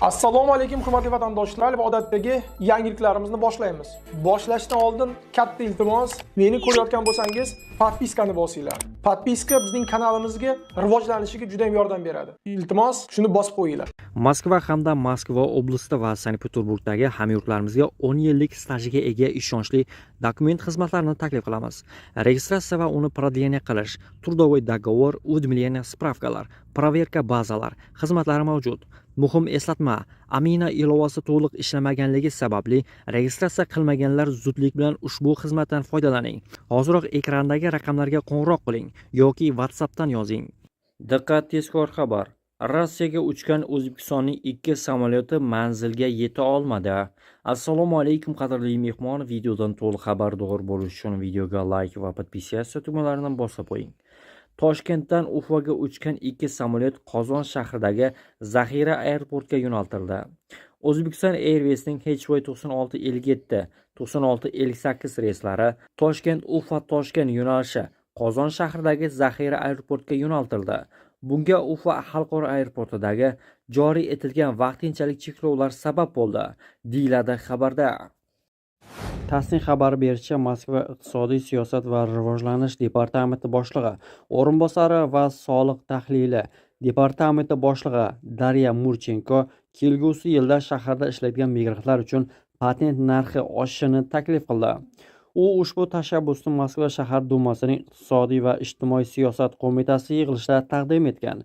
Assalomu alaykum, hurmatli vatandoshlar, va odatdagi yangiliklarimizni boshlaymiz. Boshlashdan oldin katta iltimos, meni ko'rayotgan bo'lsangiz, подписка ni bosinglar. Подписка bizning kanalimizga rivojlanishiga juda ham yordam beradi. Iltimos, shuni bosib qo'yinglar. Moskva hamda Moskva oblasti va Sankt-Peterburgdagi hamyurtlarimizga 10 yillik stajiga ega ishonchli dokument xizmatlarini taklif qilamiz. Registratsiya va uni продление qilish, трудовой договор, уведомление, справка lar, проверка bazalar xizmatlari mavjud. Muhim eslatma: Amina ilovasi to'liq ishlamaganligi sababli registratsiya qilmaganlar zudlik bilan ushbu xizmatdan foydalaning. Hoziroq ekrandagi raqamlarga qo'ng'iroq qiling yoki WhatsAppdan yozing. Diqqat, tezkor xabar! Rossiyaga uchgan O'zbekistonning ikki samolyoti manzilga yeta olmadi. Assalomu alaykum, qadrli mehmon. Videodan to'liq xabardor bo'lish uchun videoga layk va подписаться tugmalarini bosib qo'ying. Toshkentdan Ufaga uchgan ikki samolyot Qozon shahridagi zaxira aeroportga yo'naltirildi. O'zbekiston Airways'ning HY 9657, 9658 reyslari Toshkent Ufa Toshkent yo'nalishi Qozon shahridagi zaxira aeroportga yo'naltirildi. Bunga Ufa xalqaro aeroportidagi joriy etilgan vaqtinchalik cheklovlar sabab bo'ldi, deyiladi xabarda. TASSning xabar berishicha, Moskva iqtisodiy siyosat va rivojlanish departamenti boshlig'i o'rinbosari va soliq tahlili departamenti boshlig'i Darya Murchenko kelgusi yilda shaharda ishlaydigan migrantlar uchun patent narxi oshishini taklif qildi. U ushbu tashabbusni Moskva shahar dumasining iqtisodiy va ijtimoiy siyosat qo'mitasi yig'ilishida taqdim etgan.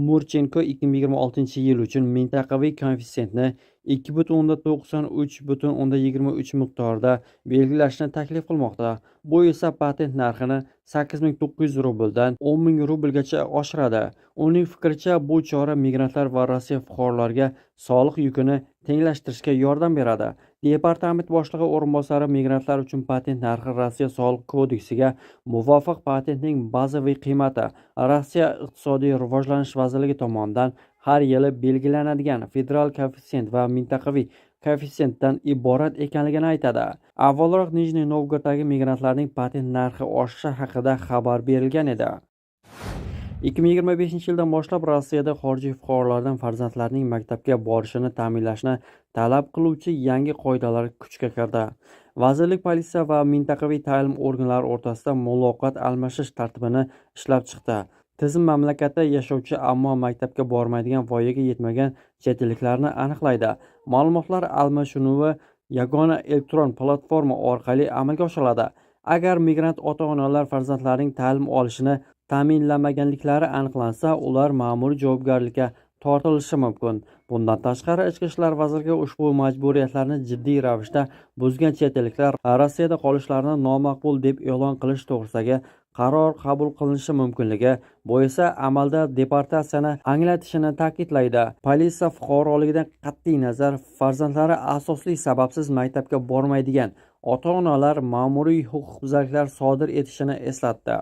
Murchenko 2026-yil uchun mintaqaviy koeffitsiyentni 2,93,23 miqdorida belgilashni taklif qilmoqda. Bu esa patent narxini 8900 rubldan 10 000 rublgacha oshiradi. Uning fikricha, bu chora migrantlar va Rossiya fuqarolariga soliq yukini tenglashtirishga yordam beradi. Departament boshlig'i o'rinbosari migrantlar uchun patent narxi Rossiya soliq kodeksiga muvofiq patentning bazaviy qiymati, Rossiya iqtisodiy rivojlanish vazirligi tomonidan har yili belgilanadigan federal koeffitsient va mintaqaviy koeffitsiyentdan iborat ekanligini aytadi. Avvalroq Nijniy Novgoroddagi migrantlarning patent narxi oshishi haqida xabar berilgan edi. 2025-yildan boshlab Rossiyada xorijiy fuqarolardan farzandlarining maktabga borishini ta'minlashni talab qiluvchi yangi qoidalar kuchga kirdi. Vazirlik politsiya va mintaqaviy ta'lim organlari o'rtasida muloqot almashish tartibini ishlab chiqdi. Tizim mamlakatda yashovchi, ammo maktabga bormaydigan voyaga yetmagan chet elliklarni aniqlaydi. Ma'lumotlar almashinuvi yagona elektron platforma orqali amalga oshiriladi. Agar migrant ota-onalar farzandlarining ta'lim olishini ta'minlamaganliklari aniqlansa, ular ma'muriy javobgarlikka tortilishi mumkin. Bundan tashqari, Ichki ishlar vazirligi ushbu majburiyatlarni jiddiy ravishda buzgan chet elliklar Rossiyada qolishlarini nomaqbul deb e'lon qilish to'g'risidagi qaror qabul qilinishi mumkinligi, bu esa amalda deportatsiyani anglatishini ta'kidlaydi. Politsiya fuqaroligidan qat'iy nazar farzandlari asosli sababsiz maktabga bormaydigan ota-onalar ma'muriy huquqbuzarliklar sodir etishini eslatdi.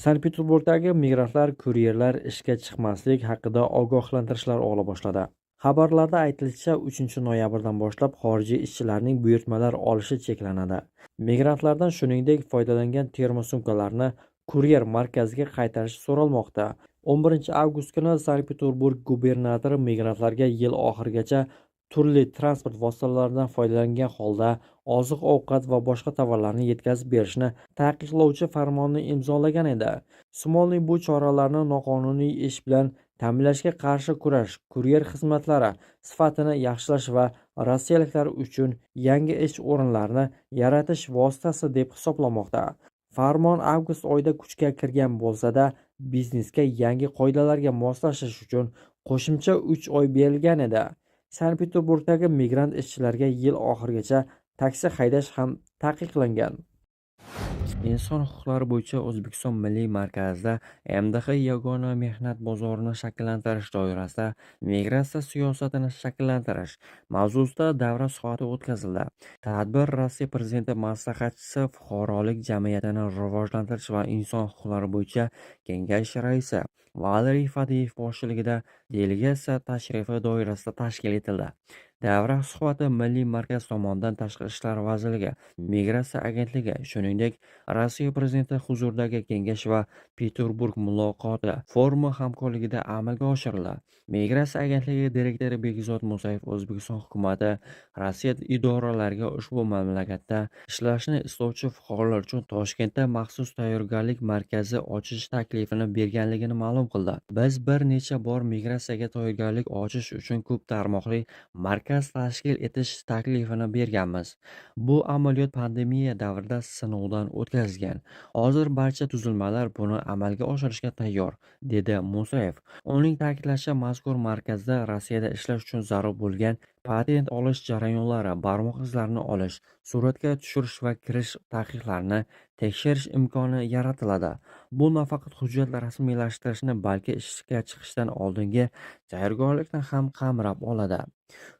Sankt-Peterburgdagi migrantlar kuryerlar ishga chiqmaslik haqida ogohlantirishlar ola boshladi. Xabarlarda aytilishicha, 3-noyabrdan boshlab xorijiy ishchilarning buyurtmalar olishi cheklanadi. Migrantlardan, shuningdek, foydalangan termosumkalarni kuryer markaziga qaytarish so'ralmoqda. 11-avgust kuni Sankt-Peterburg gubernatori migrantlarga yil oxirigacha turli transport vositalaridan foydalangan holda oziq-ovqat va boshqa tovarlarni yetkazib berishni taqiqlovchi farmonni imzolagan edi. Smolniy bu choralarni noqonuniy ish bilan ta'minlashga qarshi kurash, kuryer xizmatlari sifatini yaxshilash va rossiyaliklar uchun yangi ish o'rinlarini yaratish vositasi deb hisoblamoqda. Farmon avgust oyida kuchga kirgan bo'lsa-da, biznesga yangi qoidalarga moslashish uchun qo'shimcha 3 oy berilgan edi. Sankt-Peterburgdagi migrant ishchilarga yil oxirigacha taksi haydash ham taqiqlangan. Inson huquqlari bo'yicha O'zbekiston Milliy markazida MDH yagona mehnat bozorini shakllantirish doirasida migratsiya siyosatini shakllantirish mavzusida davra soati o'tkazildi. Tadbir Rossiya Prezidenti maslahatchisi, Fuqarolik jamiyatini rivojlantirish va inson huquqlari bo'yicha Kengash raisi Valeriy Fadeyev boshchiligida delegatsiya tashrifi doirasida tashkil etildi. Davra suhbati Milliy markaz tomonidan Tashqi ishlar vazirligi, Migratsiya agentligi, shuningdek, Rossiya Prezidenti huzuridagi Kengash va Peterburg muloqoti forumi hamkorligida amalga oshirildi. Migratsiya agentligi direktori Bekzod Musayev O'zbekiston hukumati Rossiya idoralariga ushbu mamlakatda ishlashni istovchi fuqarolar uchun Toshkentda maxsus tayyorgarlik markazi ochish taklifini berganligini ma'lum qildi. Biz bir necha bor migratsiyaga tayyorgarlik ochish uchun ko'p tarmoqli markaz tashkil etish taklifini berganmiz. Bu amaliyot pandemiya davrida sinovdan o'tkazilgan. Hozir barcha tuzilmalar buni amalga oshirishga tayyor, dedi Musayev. Uning ta'kidlashicha, mazkur markazda Rossiyada ishlash uchun zarur bo'lgan patent olish jarayonlari, barmoq izlarini olish, suratga tushirish va kirish taqiqlarini tekshirish imkoni yaratiladi. Bu nafaqat hujjat rasmiylashtirishni, balki ishga chiqishdan oldingi tayyorgarlikni ham qamrab oladi.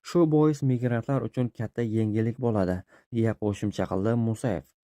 Shu bois migrantlar uchun katta yengillik bo'ladi, deya qo'shimcha qildi Musayev.